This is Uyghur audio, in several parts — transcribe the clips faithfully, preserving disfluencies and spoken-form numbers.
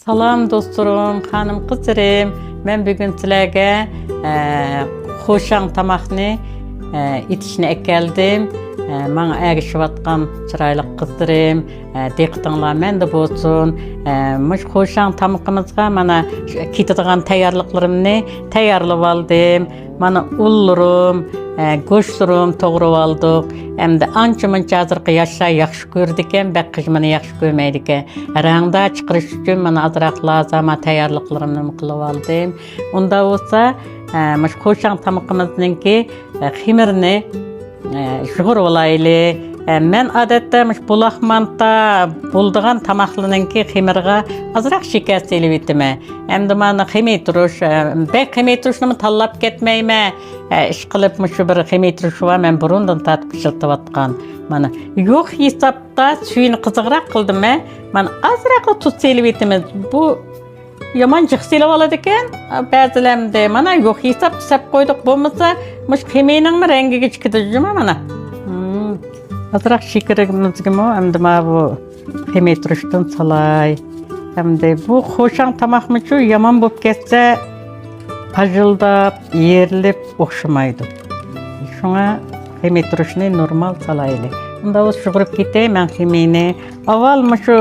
سالام دوستلىرىم، خانىم قىزلىرىم. مەن بۈگۈن سىلەرگە، ئە، خۇشاڭ تاماقنى، ئە، ئېتىشنى ئەكەلدىم. ئە، ماڭا ئەگىشىۋاتقان چىرايلىق قىزلىرىم، ئە، دىققىتىڭلار مەندە بولسۇن. ئە، مۇشۇ خۇشاڭ تامىقىمىزغا مانا شۇ كېتىدىغان تەييارلىقلىرىمنى تەييارلىۋالدىم. مانا ئۇنلىرىم، ئە، گۆشلىرىم توغرىۋالدۇق. ئەمدى ئانچە-مۇنچە ھازىرقى ياشلار ياخشى كۆرىدىكەن، بەك قىژمىنى ياخشى كۆرمەيدىكەن. رەڭدار چىقىرىش ئۈچۈن مانا ئازراق لازا ما تەييارلىقلىرىمنى قىلىۋالدىم. ئۇنداق بولسا، ئە، مۇشۇ خۇشاڭ تامىقىمىزنىڭكى، ئە، خېمىرىنى، ئە، يۇغۇرۇۋالايلى. ئە، مەن ئادەتتە مۇشۇ بۇلاق مانتا بولىدىغان تاماقلىرىنىڭكى خېمىرىغا ئازراق شېكەر سېلىۋېتىمەن. ئەمدى مانا خېمىر تۇرۇش، ئە، بەك خېمىر تۇرۇشنىمۇ تاللاپ كەتمەيمەن. ئە، ئىشقىلىپ مۇشۇ بىر خېمىر تۇرۇشى بار، مەن بۇرۇندىن تارتىپ ئىشلىتىۋاتقان. مانا يوق ھېسابتا سۈيىنى قىزىقراق قىلدىم مەن. مانا ئازراقلا تۇز سېلىۋېتىمىز. بۇ يامان جىق سېلىۋالىدىكەن. بەزىلەر ئەمدى مانا يوق ھېسابتا سەپ قويدۇق، بولمىسا مۇشۇ خېمىرنىڭمۇ رەڭگىگە چىقىدۇ جۇما مانا. مم. ئازراق شېكىرىمىزگىمۇ ئەمدى مانا بۇ خېمىر تۇرۇشتىن سالاي. ئەمدى بۇ خۇشاڭ تاماقمۇچۇ يامان بولۇپ كەتسە، پاژىلداپ، يېرىلىپ ئوخشىمايدۇ. شۇڭا خېمىر تۇرۇشنى نورمال سالايلى. ئۇنداق بولسا يۇغۇرۇپ كېتەي مەن خېمىرنى. ئاۋۋال مۇشۇ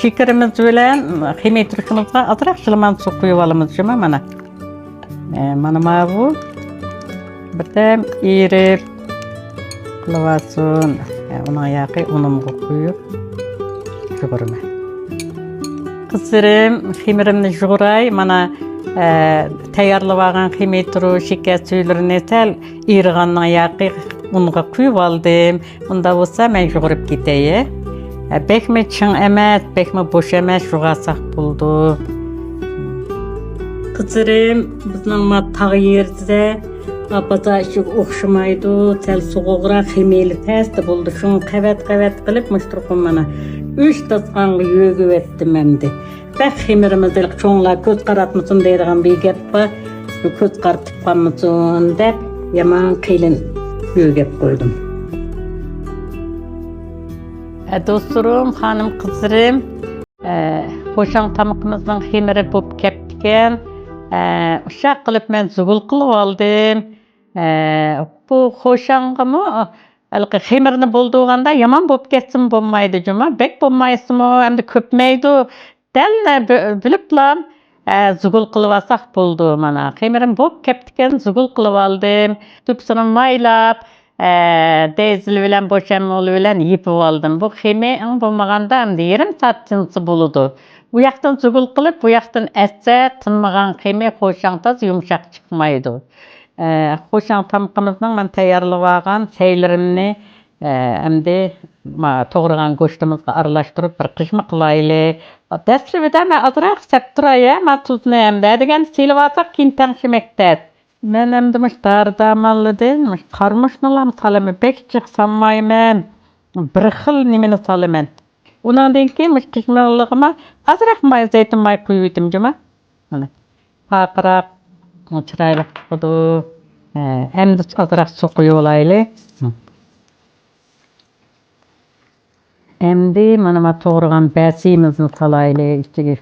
شېكىرىمىز بىلەن خېمىر تۇرۇشىمىزغا ئازراق شىلىمان سۇ قۇيۇپ ئالىمىز جۇما مانا. ئە، مانا ماۋۇ بىردەم ئېرىپ قىلىۋالسۇن. ئە، ئۇنىڭ ياقى ئۇنۇمغا قۇيۇپ يۇغۇرىمەن. قىزلىرىم، خېمىرىمنى يۇغۇراي. مانا، ئە، تەييارلىۋالغان خېمىر تۇرۇش، شېكەر سۈيلىرىنى سەل ئېرىغاننىڭ ياقى ئۇنغا قۇيۇۋالدىم. ئۇنداق بولسا مەن يۇغۇرۇپ كېتەي. ئە، بەكمۇ چىڭ ئەمەس، بەكمۇ بوش ئەمەس، يۇغارساق بولىدۇ. قىزلىرىم، بىزنىڭ ما تاغ يېرىدە ئاپازا ئىشىگە ئوخشىمايدۇ، سەل سوغۇقراق، خېمىرى تەستە بولىدۇ. شۇڭا قەۋەت-قەۋەت قىلىپ مۇشۇ تۇرقۇم مانا ئۈچ داستىخانغا يۆگىۋەتتىم ئەمدى. بەك خېمىرىمىز ھېلىقى چوڭلار كۆز قاراتمىسۇن دەيدىغان بىر گەپ بار. شۇ كۆز قارىتىپ قالمىسۇن دەپ يامان قېلىن يۆگەپ قويدۇم. ئە، دوستلىرىم، خانىم قىزلىرىم، ئە، خۇشاڭ تامىقىمىزنىڭ خېمىرى بولۇپ كەپتىكەن. ئە، ئۇششاق قىلىپ مەن زۇگۇل قىلىۋالدىم. ئە، بۇ خۇشاڭغىمۇ ھېلىقى خېمىرنى بولدۇرغاندا يامان بولۇپ كەتسىمۇ بولمايدۇ جۇما، بەك بولمايسىمۇ، ئەمدى كۆپمەيدۇ. دەل بۆ-، بۆلۈپلا، ئە، زۇگۇل قىلىۋالساق بولىدۇ. مانا خېمىرىم بولۇپ كەپتىكەن، زۇگۇل قىلىۋالدىم. تۈپسىنى مايلاپ، ئە، دەيزىل بىلەن بوشامۇل بىلەن يېپىۋالدىم. بۇ خېمىر ئەڭ بولمىغاندا ئەمدى يېرىم سائەت تىنسا بولىدۇ. ئۇ ياقتىن زۇگۇل قىلىپ، بۇ ياقتىن ئەتسە، تىنمىغان خېمىر خۇشاڭ تاز يۇمشاق چىقمايدۇ. ئە، خۇشاڭ تامىقىمىزنىڭ مەن تەييارلىۋالغان سەيلىرىمنى، ئە، ئەمدى ما توغرىغان گۆشىمىزغا ئارىلاشتۇرۇپ بىر قىژما قىلايلى. دەسلىپىدە مەن ئازراق سەپ تۇراي، ما تۇزنى ئەمدى دېگەن سېلىۋالساق كېيىن تەڭشىمەك تەس. مەن ئەمدى مۇشۇ دارى دارمانلىدىن مۇشۇ قارىمۇچنىلام سالىمەن، بەك جىق سالمايمەن. بىر خىل نېمىنى سالىمەن. ئۇنىڭدىن كېيىن مۇشۇ قىژمىلىقىغا ئازراق ماي، زەيتۇن ماي قۇيۇۋېتىم جۇما. مانا پارقىراپ، چىرايلىق چىقىدۇ. ھە، ئەمدى ئازراق سۇ قۇيۇۋالايلى. ئەمدى مانا ما توغرىغان بەسىيىمىزنى سالايلى ئىچىگە.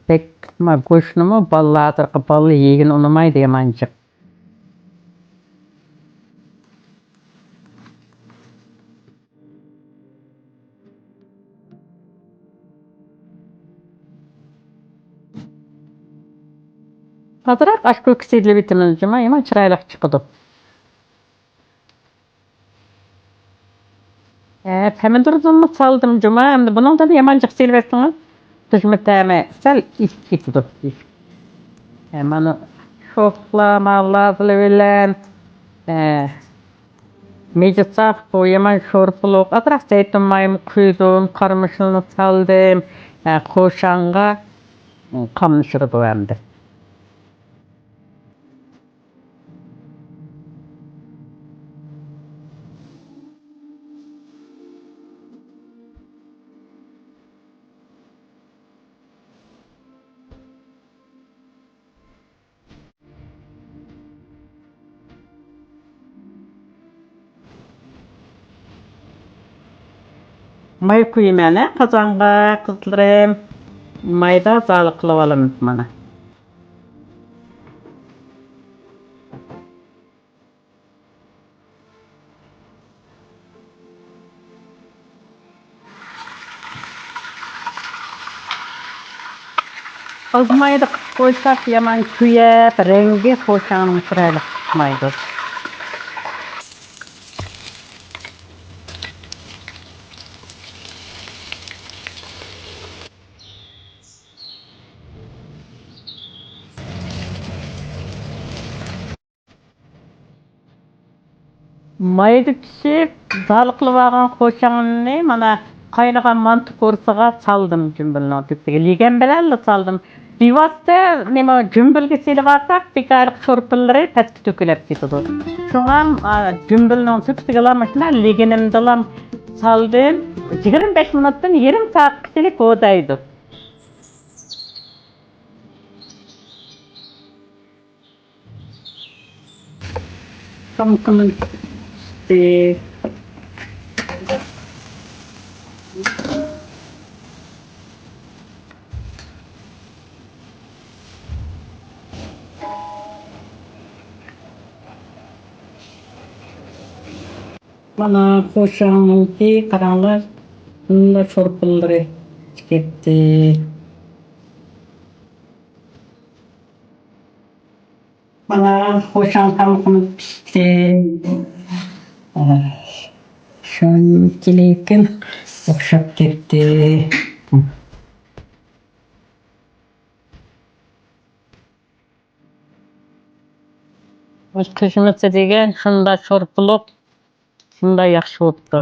بەك ما گۆشنىمۇ بالىلار، ھازىرقى بالىلار يېگىنى ئۇنىمايدۇ يامان جىق. ئازراق ئاش كۆكى سېلىۋېتىمىز جۇما، يامان چىرايلىق چىقىدۇ. ھە، پەمىدۇردىنمۇ سالدىم جۇما، ئەمدى بۇنىڭدىن يامان جىق سېلىۋەتسىڭىز، قىژما تەمى سەل ئېشىپ كېتىدۇ. ھە، مانا شوخلا، ما لازىلى بىلەن، ھە، مېجىساق بۇ يامان شورپىلىق. ئازراق زەيتۇن مايىمۇ قۇيدۇم، قارىمۇچنى سالدىم. ھە، خۇشاڭغا قاملىشىدۇ بۇ ئەمدى. ماي قۇيىمەن ھە قازانغا، قىزلىرىم. مايدا زالىقلاۋالىمىز مانا. ئاز مايدا قىلىپ قويساق يامان كۆيەپ، رەڭگى خوشاڭنىڭ چىرايلىق چىقمايدۇ. مايدا پىشىپ، زالىقلىۋالغان خوشاڭنى مانا قاينىغان مانتا قورۇسىغا سالدىم، جۈمبۈلنىڭ تۆپىسىگە لېگەن بىلەنلا سالدىم. بىۋاسىتە نېمە جۈمبۈلگە سېلىۋالساق، بىكارلىق شورپىلىرى پەسكە تۆكۈلۈپ كېتىدۇ. شۇڭا، ئا، جۈمبۈلنىڭ تۆپىسىگىلا مۇشۇنداق لېگىنىمدىلا سالدىم. يىگىرمە بەش مىنۇتتىن يېرىم سائەتكىچىلىك ھودايدۇ. تامىقىنى پىشتى. مانا خوشاڭنىڭكى قاراڭلار، مۇندا شورپىلىرى كەتتى. مانا خوشاڭ تامىقىمىز پىشتى. شۇنچىلىكىن ئوخشاپ كەتتى. قىژمىسى دېگەن شۇنداق شورپىلىق، شۇنداق ياخشى بوپتۇ.